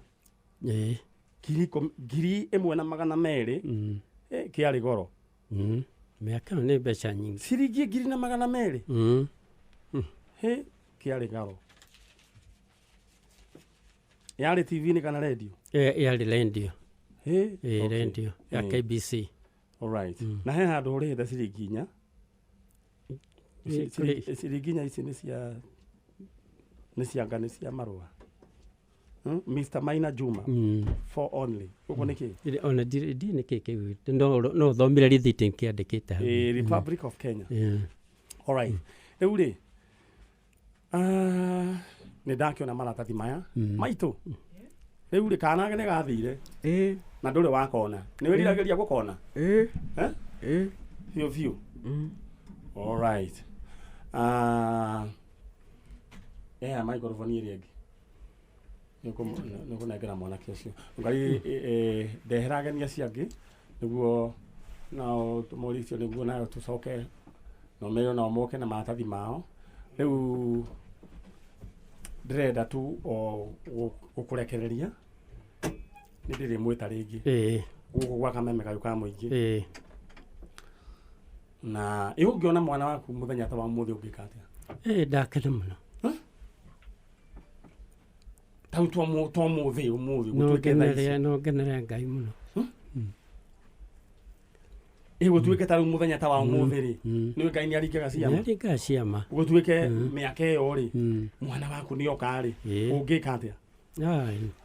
Ĩ. 1,200. Kĩarĩ goro. Mĩaka ĩyo nĩ mbeca nyingĩ. Ciringi 1,200. Hĩ kĩarĩ goro. Yarĩ TV-inĩ kana radio? Yarĩ radio. Hĩ? Ĩ radio ya KBC. All right. Na he handũ ũrĩhĩte ciringi 4. Ciringi 4 ici nĩ cia nga nĩ cia marũa. Mr. Maina Juma. For only. Ũguo nĩ kĩ? Ona ndiĩ nĩ kĩ kĩu. No thomire rithiti kĩandĩkĩte hau. Republic of Kenya. All right. Rĩu rĩ, nĩ ndakĩona maratathi maya maitũ. Rĩu rĩ kana nĩ gathire. Na ndũrĩ wakona. Nĩ wĩriragĩria gũkona? Ĩ. Biũ biũ. All right. Microphone ĩrĩa ĩngĩ. Nĩkũnengera mwanake ũcio. Ngai ndehera ageni acio angĩ nĩguo nao tũmũrie nĩguo nayo tũcoke no mero nao moke na maratathi mao. Rĩu ndĩrenda tu o gũkũrekereria nĩ ndĩrĩmwĩta rĩngĩ gũkũ gwa Kameme Kayũ ka Mũingĩ. Na ĩ ũngĩona mwana waku mũthenya ta wa ũmũthĩ ũngĩka atĩa? Ndakena mũno. Tau to mũthĩ ũmũthĩ gũtuĩke thaa ici. No ngenere Ngai mũno. Ĩ gũtuĩke ta rĩu mũthenya ta wa ũmũthĩ rĩ, nĩ Ngai nĩ aringaga ciama. Nĩ aringaga ciama. Gũtuĩke mĩaka ĩyo rĩ, mwana waku nĩ oka rĩ, ũngĩka atĩa?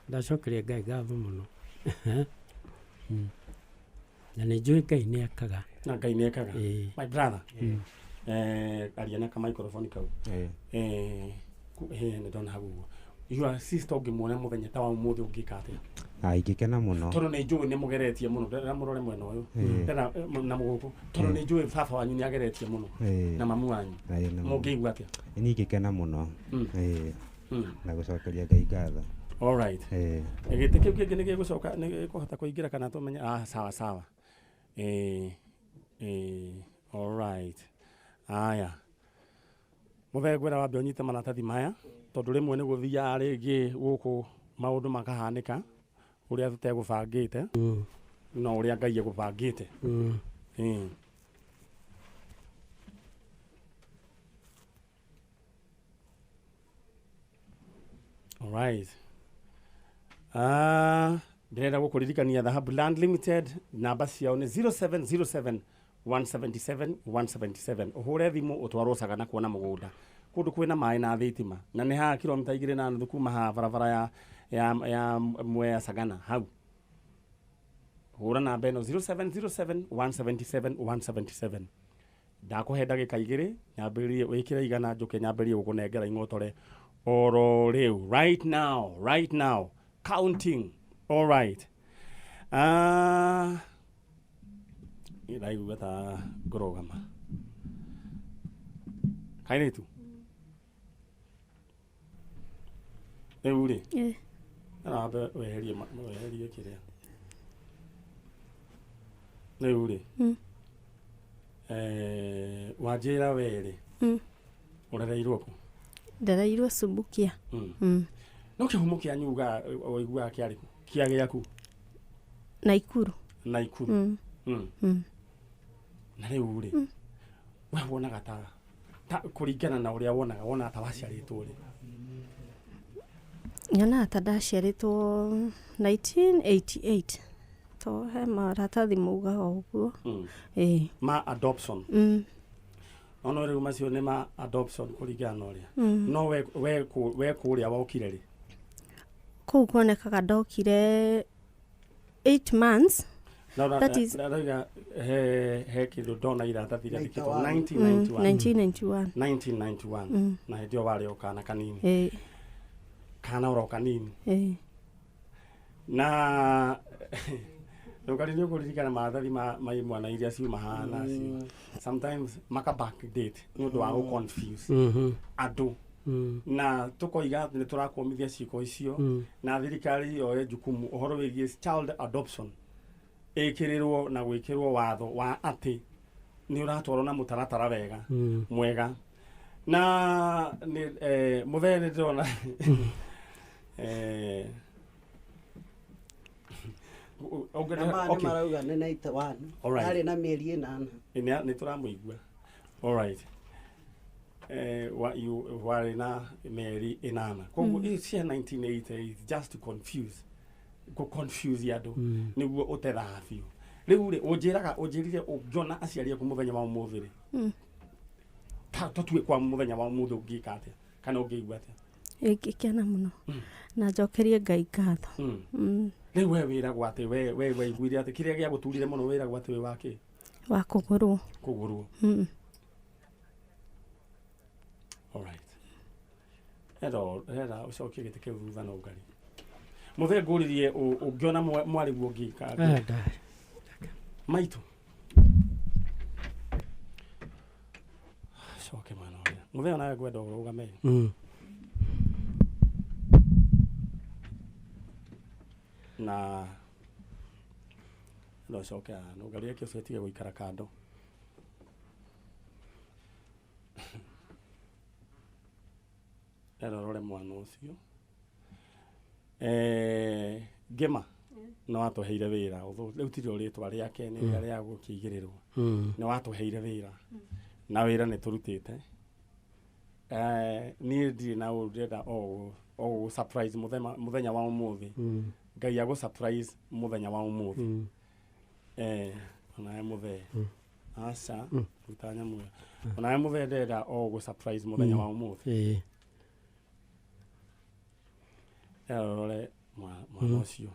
Ndacokeria Ngai ngatho mũno. Na nĩ njũĩ Ngai nĩ ekaga. Na Ngai nĩ ekaga. My brother. Aria na ka microphone kau. Nĩ ndona hau ũguo. Your sister ũngĩmuona mũthenya ta wa ũmũthĩ ũngĩka atĩa? Ingĩkena mũno. Tondũ nĩ njũĩ nĩ mũgeretie mũno, ndĩrenda mũrore mwena ũyũ. Ndĩrenda na mũgũkũ. Tondũ nĩ njũĩ baba wanyu nĩ ageretie mũno. Na mamu wanyu. Mũngĩigua atĩa? Niĩ ingĩkena mũno. Na gũcokeria Ngai ngatho. All right. Gĩtĩ kĩu kĩngĩ nĩ gĩgũcoka nĩ gĩkũhota kũingĩra kana tũmenye sawa sawa. All right. Aya. Mũthee ngwĩra wambe ũnyite maratathi maya tondũ rĩmwe nĩ gũthiaga rĩngĩ gũkũ maũndũ makahanĩka ũrĩa tũtegũbangĩte no ũrĩa Ngai egũbangĩte. All right. Ndĩrenda gũkũririkania Dhahabu Land Limited namba ciao nĩ 0707 177 177. Ũhũre thimũ ũtwarwo Sagana kuona mũgũnda kũndũ kwĩna maĩ na thitima na nĩ haha kilomita 2.5 kuma haha barabara ya Mwea Sagana hau. Hũra namba ĩno 0707 177 177. Ndakũhe ndagĩka 2 nyambĩrĩrie wĩkĩre igana njũke nyambĩrĩrie gũkũnengera ing'otore oro rĩu right now, right now counting. All right. Iraigua ta ngũrũgama. Kairĩtu. Rĩu rĩ. Wambe weherie kĩrĩa. Rĩu rĩ. Wanjĩra we rĩ. Ũrereirwo kũ? Ndereirwo Subukia. No kĩhumo kĩanyu ũiguaga kĩarĩ kũ? Kĩa gĩaku? Naikuru. Naikuru. Na rĩu rĩ, we wonaga ta kũringana na ũrĩa wonaga ta waciarĩtwo rĩ? Nyonaga ta ndaciarĩtwo 1988. To he maratathi maugaga ũguo. Ma adoption. Ono rĩu macio nĩ ma adoption kũringana na ũrĩa. No we kũrĩa wokire rĩ? Kũu kuonekaga ndokire 8 months. That is he kĩndũ ndona iratathi rĩandĩkĩtwo 1991. 1991. Na hĩndĩ ĩyo warĩ o kana kanini. Kana oro kanini. Na rĩu nĩ ũkũririkana maratathi ma imwana iria ciuma haha cio. Sometimes maka backdate nĩ ũndũ wa gũ confuse andũ. Na tũkoiga atĩ nĩ tũrakwomithia ciĩko icio na thirikari yoe jukumu ũhoro wĩgiĩ child adoption ĩkĩrĩrwo na gwĩkĩrwo watho wa atĩ nĩ ũratwarwo na mũtaratara wega mwega. Na mũthee nĩ ndĩrona okay. Marauga nĩ 91. Arĩ na mĩeri 8. Nĩ tũramũigua. All right. Warĩ na mĩeri 8. Koguo cia 1988 just to confuse. Go confuse andũ nĩguo ũtethaga biũ. Rĩu rĩ ũnjĩraga ũnjĩrire ũngĩona aciari aku mũthenya wa ũmũthĩ rĩ. Tũtue kwa mũthenya wa ũmũthĩ ũngĩka atĩa kana ũngĩigua atĩa? Ingĩkena mũno. Na njokerie Ngai ngatho. Rĩu we wĩragwo atĩ we waiguire atĩ kĩrĩa gĩagũturire mũno wĩragwo atĩ wĩ wakĩ? Wa kũgũrwo. Kũgũrwo. All right. Ero ũcokie gĩtĩ kĩu thutha na ũngari. Mũthee ngũririe ũngĩona mwarĩguo ũngĩka atĩa? Maitũ. Coke mwana ũrĩa. Mũthenya nawe ngwenda ũrũgame. Na no coke no ngari yake ũcio ĩtige gũikara kando. Erorore mwana ũcio. Ngĩma nĩ watũheire wĩra rĩu ti rĩo rĩtwa rĩake nĩ rĩrĩa rĩa gũkĩigĩrĩrwo. Nĩ watũheire wĩra na wĩra nĩ tũrutĩte. Niĩ ndirĩ na ũru ndĩrenda o gũ surprise mũthenya wa ũmũthĩ. Ngai agũ surprise mũthenya wa ũmũthĩ. Onawe mũthee. Aca ruta nyamũ ĩyo. Onawe mũthee ndĩrenda o gũ surprise mũthenya wa ũmũthĩ. Erorore mwana ũcio.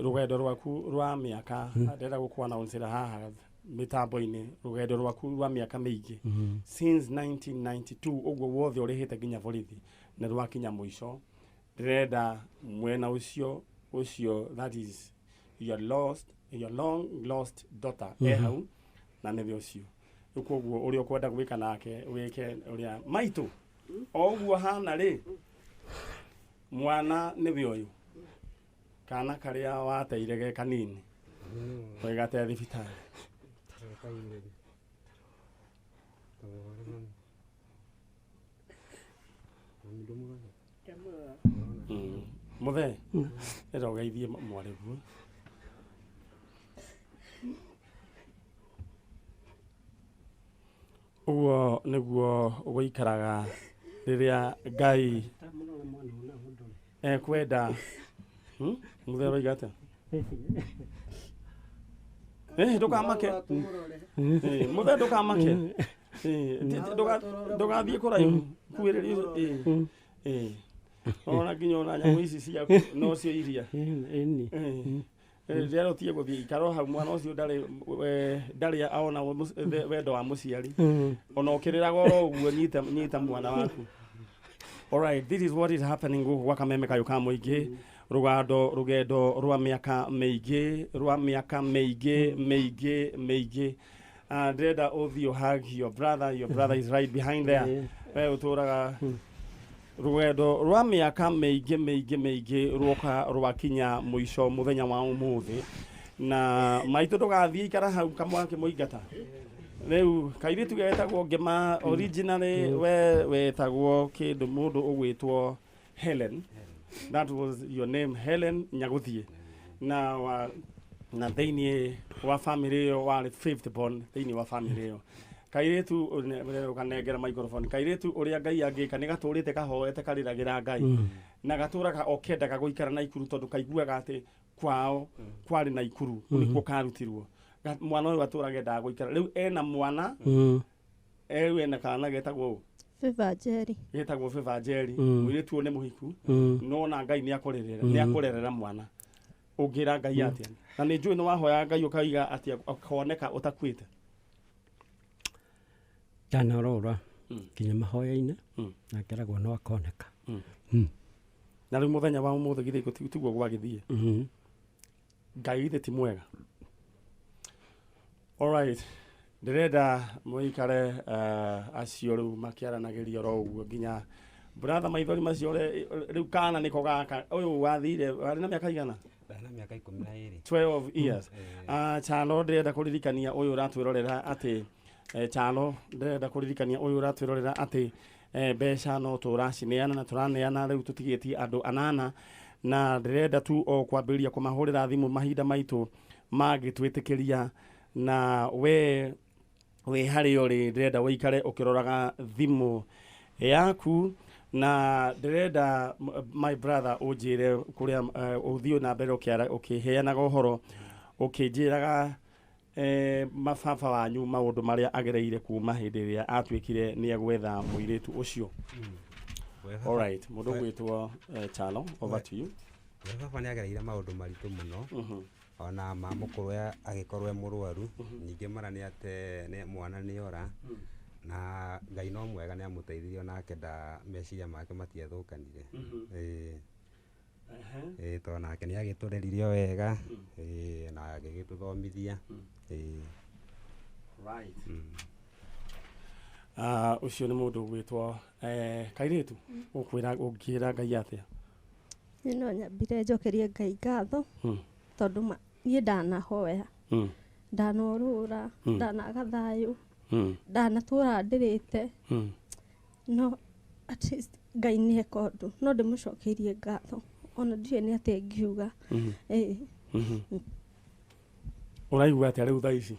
Rũgendo rwaku rwa mĩaka ndĩrenda gũkũ-announce-ĩra haha mĩtambo-inĩ rũgendo rwaku rwa mĩaka mĩingĩ since 1992 ũguo wothe ũrĩhĩte nginya borithi nĩ rwakinya mũico. Ndĩrenda mwena ũcio that is your long lost daughter e hau na nĩwe ũcio. Rĩu koguo ũrĩa ũkwenda gwĩka nake wĩke ũrĩa maitũ o ũguo hana rĩ mwana nĩwe ũyũ kana karĩa wateire ge kanini ũgĩgate thibitarĩ. Mũthee ĩra ũgeithie mwarĩguo. Ũguo nĩguo gũikaraga rĩrĩa Ngai ekwenda. Mũthee ũroiga atĩa? Ndũkamake. Mũthee ndũkamake. Ndũgathiĩ kũraihu kuĩrĩria. Ona nginya ona nyamũ ici ciaku no cio iria. Rĩrĩa ũtige gũthiĩ ikara hau mwana ũcio ndarĩ aona wendo wa mũciari. Ona ũkĩrĩraga oro ũguo nyita mwana waku. All right, this is what is happening gũkũ gwa Kameme Kayũ ka Mũingĩ. Rũgendo rwa mĩaka mĩingĩ rwa mĩaka mĩingĩ mĩingĩ mĩingĩ. Ndĩrenda ũthiĩ hug your brother is right behind there. We ũtũraga rũgendo rwa mĩaka mĩingĩ mĩingĩ mĩingĩ rwoka rwakinya mũico mũthenya wa ũmũthĩ. Na maitũ ndũgathiĩ ikara hau kamwake mũingata. Rĩu kairĩtu getagwo Ngĩma originally we wetagwo kĩndũ mũndũ ũgwĩtwo Helen. That was your name, Helen Nyaguthie. Na na thĩinĩ wa family ĩyo warĩ fifth born thĩinĩ wa family ĩyo. Kairĩtu ũkanengera microphone. Kairĩtu ũrĩa Ngai angĩka nĩ gatũrĩte kahoete karĩragĩra Ngai. Na gatũraga o kendaga gũikara Naikuru tondũ kaiguaga atĩ kwao kwarĩ Naikuru nĩkuo karutirwo. Mwana ũyũ atũraga endaga gũikara. Rĩu ena mwana rĩu ena kana getagwo ũ? Favor Njeri. Getagwo Favor Njeri. Mũirĩtu ũyũ nĩ mũhiku. No na Ngai nĩ akũrerera mwana. Ũngĩra Ngai atĩa? Na nĩ njũĩ nĩ wahoya Ngai ũkauga atĩ akoneka ũtakuĩte. Ndanorora nginya mahoya-inĩ na ngeragwo no akoneka. Na rĩu mũthenya wa ũmũthĩ githĩ tiguo gwagĩthiĩ. Ngai githĩ ti mwega. All right. Ndĩrenda mũikare acio rĩu makĩaranagĩria oro ũguo nginya brother maithori macio rĩu kana nĩko gaka ũyũ wathire warĩ na mĩaka igana? Ndana mĩaka 12. 12 years. Chano ndĩrenda kũririkania ũyũ ũratwĩrorera atĩ Chano ndĩrenda kũririkania ũyũ ũratwĩrorera atĩ mbeca no tũracineana na tũraneana rĩu tũtigĩtie andũ anana na ndĩrenda tu o kwambĩrĩria kũmahũrĩra thimũ mahinda maitũ mangĩtwĩtĩkĩria na we wĩ harĩa ũrĩ ndĩrenda ũikare ũkĩroraga thimũ yaku na ndĩrenda my brother ũnjĩre kũrĩa ũthiĩ na mbere ũkĩheanaga ũhoro ũkĩnjĩraga mababa wanyu maũndũ marĩa agereire kuma hĩndĩ ĩrĩa atuĩkire nĩ egwetha mũirĩtu ũcio. All right, mũndũ ũgwĩtwo Chalo, over to you. We baba nĩ agereire maũndũ maritũ mũno ona mamũkũrũ agĩkorwo e mũrwaru ningĩ mara nĩ ate mwana nĩ ora na Ngai no mwega nĩ amũteithirie onake nda meciria make matiathũkanire. Tondũ nake nĩ agĩtũreririe o wega na agĩgĩtũthomithia. Right. Ũcio nĩ mũndũ ũgwĩtwo kairĩtu ũkwĩra ũngĩra Ngai atĩa? Niĩ no nyambire njokerie Ngai ngatho tondũ niĩ ndanahoya, ndanorũra, ndanaga thayũ, ndanatũra ndĩrĩte, no at least Ngai nĩ eka ũndũ, no ndĩmũcokeirie ngatho ona ndiũĩ nĩ atĩa ingiuga. Ĩĩ. Ũraigua atĩa rĩu thaa ici?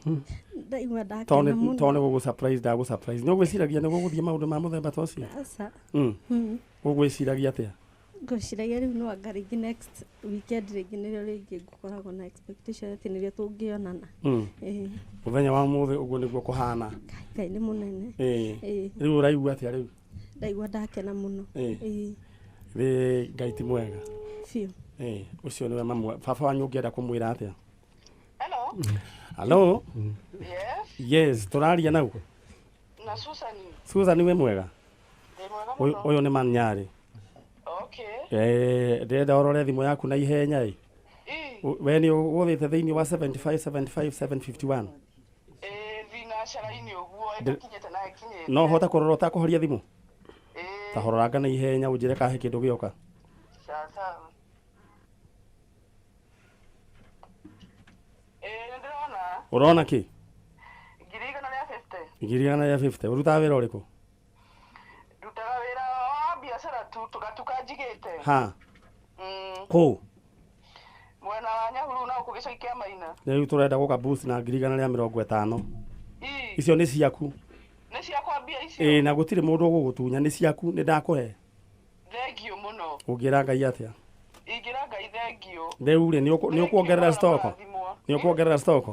Ndaigua ndakena mũno. Tondũ nĩ gũgũ surprise ndagũ surprise. Nĩ ũgwĩciragia nĩ gũgũthiĩ maũndũ ma mũthemba ta ũcio? Aca. Ũgwĩciragia atĩa? Ngwĩciragia rĩu no anga rĩngĩ next weekend rĩngĩ nĩrĩo rĩngĩ ngũkoragwo na expectation atĩ nĩrĩo tũngĩonana. Ĩĩ. Mũthenya wa ũmũthĩ ũguo nĩguo kũhana. Ngai nĩ mũnene. Ĩĩ. Rĩu ũraigua atĩa rĩu? Ndaigua ndakena mũno. Ĩĩ. Ĩĩ, Ngai ti mwega. Biũ. Ĩĩ, ũcio nĩwe mamu. Baba wanyu ũngĩenda kũmwĩra atĩa? Hello. Hello. Yes. Yes, tũraria nau. Na Susan. Susan wĩ mwega? Ndĩ mwega mũno. Ũyũ nĩ Manyarĩ. Okay. Ndĩrenda ũrore thimũ yaku na ihenya ĩ. We nĩ ũgũthĩte thĩinĩ wa 75 75 751. Ĩĩ, thinacara-inĩ ũguo ĩtakinyĩte na ĩkinyĩte. No hote kũrora ũtakũhoria thimũ? Ĩĩ. Ta hororanga na ihenya ũnjĩre kahe kĩndũ gĩoka. Sawa sawa. Ĩĩ, nĩndĩrona. Ũrona kĩ? 150. 150. Ũrutaga wĩra ũrĩkũ? Ndutaga wĩra wa biacara tu tũgatuka njigĩte. Ha. Kũ? Mwena wa Nyahururu na gũkũ gĩcagi kĩa Maina. Rĩu tũrenda gũka boost na 150. Icio nĩ ciaku. Nĩ ciakwa mbia icio? Ĩĩ, na gũtirĩ mũndũ ũgũgũtunya, nĩ ciaku, nĩ ndakũhe. Thengiũ mũno. Ũngĩra Ngai atĩa? Ingĩra Ngai thengiũ. Rĩu rĩ, nĩ ũkuongerera stock? Nĩ ũkuongerera stock?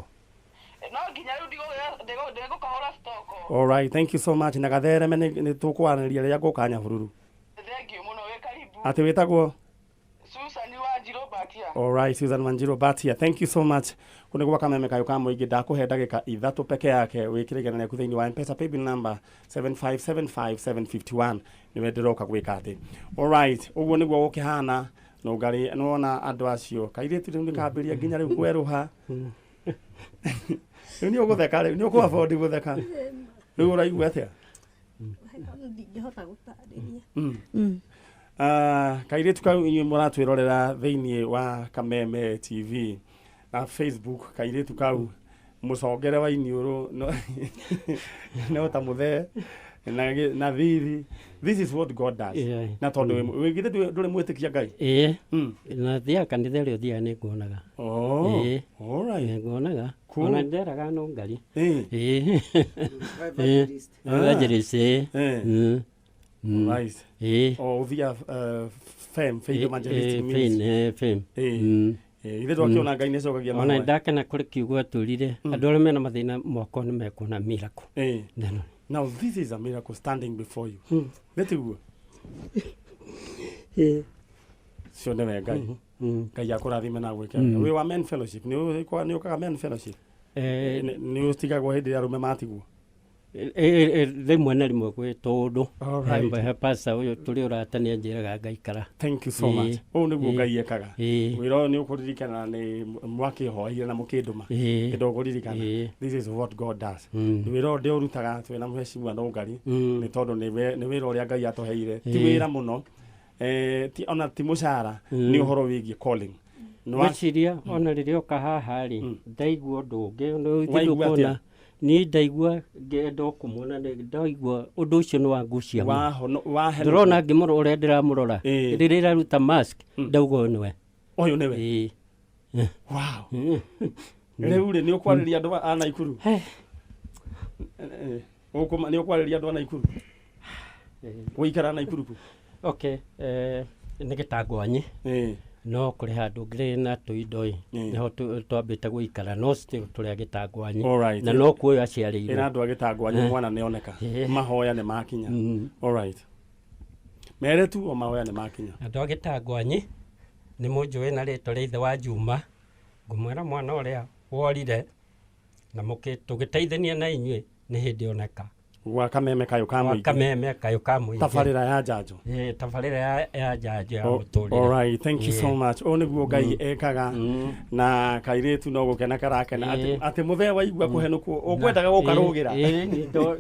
No nginya rĩu ndigũkahũra stock. All right, thank you so much. Na gathereme nĩ tũkwaranĩria rĩrĩa ngũka Nyahururu. Thengiũ mũno, wĩ karibu. Atĩ wĩtagwo? Susan Wanjiru Batia. All right, Susan Wanjiru Batia. Thank you so much. Kũ nĩ gwa Kameme kayũ ka mũingĩ, ndakũhe ndagĩka 3 peke yake wĩkĩre igana rĩaku thĩinĩ wa M-Pesa paybill number 7575751 nĩwe ndĩroka gwĩka atĩ. All right, ũguo nĩguo gũkĩhana. Nũngarĩ nĩwona andũ acio kairĩtu rĩu nĩkambĩrĩria nginya rĩu kwerũha. Rĩu nĩ ũgũtheka rĩu, nĩ ũkũ afford gũtheka. Rĩu ũraigua atĩa? Ndingĩhota gũtarĩria. Kairĩtu kau inyuĩ mũratwĩrorera thĩinĩ wa Kameme TV na Facebook, kairĩtu kau mũcongere wa iniũrũ no ta mũthee na thithi. This is what God does. Na tondũ wĩgithĩ ndũrĩ mwĩtĩkia Ngai? Ĩĩ. Na thiaga kanitha ĩrĩa ũthiaga nĩ nguonaga. Oh, all right. Nĩ nguonaga. Ona nderaga no ngari. Ĩĩ. Evangelist. Ĩĩ. Right. Ĩĩ. O ũthiaga FEM, Faith Evangelistic Ministry. FEM. Ĩĩ. Ithe twakĩona Ngai nĩacokagia mahoya. Ona ndakena kũrĩ kiugo atũrire andũ arĩa mena mathĩna moko nĩ mekuona miracle. Ĩĩ. Now this is a miracle standing before you. Nĩtiguo? Ĩĩ. Cio nĩwe Ngai. Ngai akũrathime na gwĩke. Wĩ wa men fellowship, nĩ ũkaga men fellowship? Nĩ ũtigagwo hĩndĩ ĩrĩa arũme matigwo? Rĩmwe na rĩmwe gwĩ tũndũ pastor ũyũ tũrĩ ũrata nĩ anjĩraga ngaikara. Thank you so much. Ũũ nĩguo Ngai ekaga. Wĩra ũyũ nĩ ũkũririkana nĩ mwakĩhoire na mũkĩndũma. Kĩndũ ũkũririkana. This is what God does. Wĩra ũyũ ndĩũrutaga twĩna mheshimiwa Nũngari nĩ tondũ nĩ wĩra ũrĩa Ngai atũheire. Ti wĩra mũno. Ona ti mũcara, nĩ ũhoro wĩgiĩ calling. Ngwĩciria ona rĩrĩa ũka haha rĩ, ndaigua ũndũ ũngĩ. Niĩ ndaigua ngĩenda kũmuona, ndaigua ũndũ ũcio nĩ wangucia mũno. Ndĩrona ngĩmũrora ũrĩa ndĩramũrora, rĩrĩa ĩraruta mask, ndauga ũyũ nĩwe. Ũyũ nĩwe? Wow. Rĩu rĩ, nĩ ũkwarĩria andũ a Naikuru? Nĩ ũkwarĩria andũ a Naikuru? Gũikara Naikuru kũ? Okay, nĩ Gĩtangwanyi. No kũrĩ handũ ngĩrĩ na tũindo ĩ, nĩho twambĩte gũikara, no still tũrĩ a Gĩtangwanyi. Na no kuo ũyũ aciarĩirwo. Ĩra andũ a Gĩtangwanyi mwana nĩoneka. Mahoya nĩ makinya. All right. Mere tu o mahoya nĩ makinya. Andũ a Gĩtangwanyi nĩ mũnjũĩ na rĩtwa rĩa ithe wa Juma. Ngũmwĩra mwana ũrĩa worire na tũgĩteithania na inyuĩ nĩ hĩndĩ oneka. Gwa Kameme kayũ ka mũingĩ. Kameme kayũ ka mũingĩ. Tabarĩra ya njanjo. Tabarĩra ya njanjo ya mũtũrĩre. All right, thank you so much. Ũũ nĩguo Ngai ekaga na kairĩtu no gũkena karakena atĩ mũthee waigua kũhenũkwo ũkwendaga gũkarũgĩra.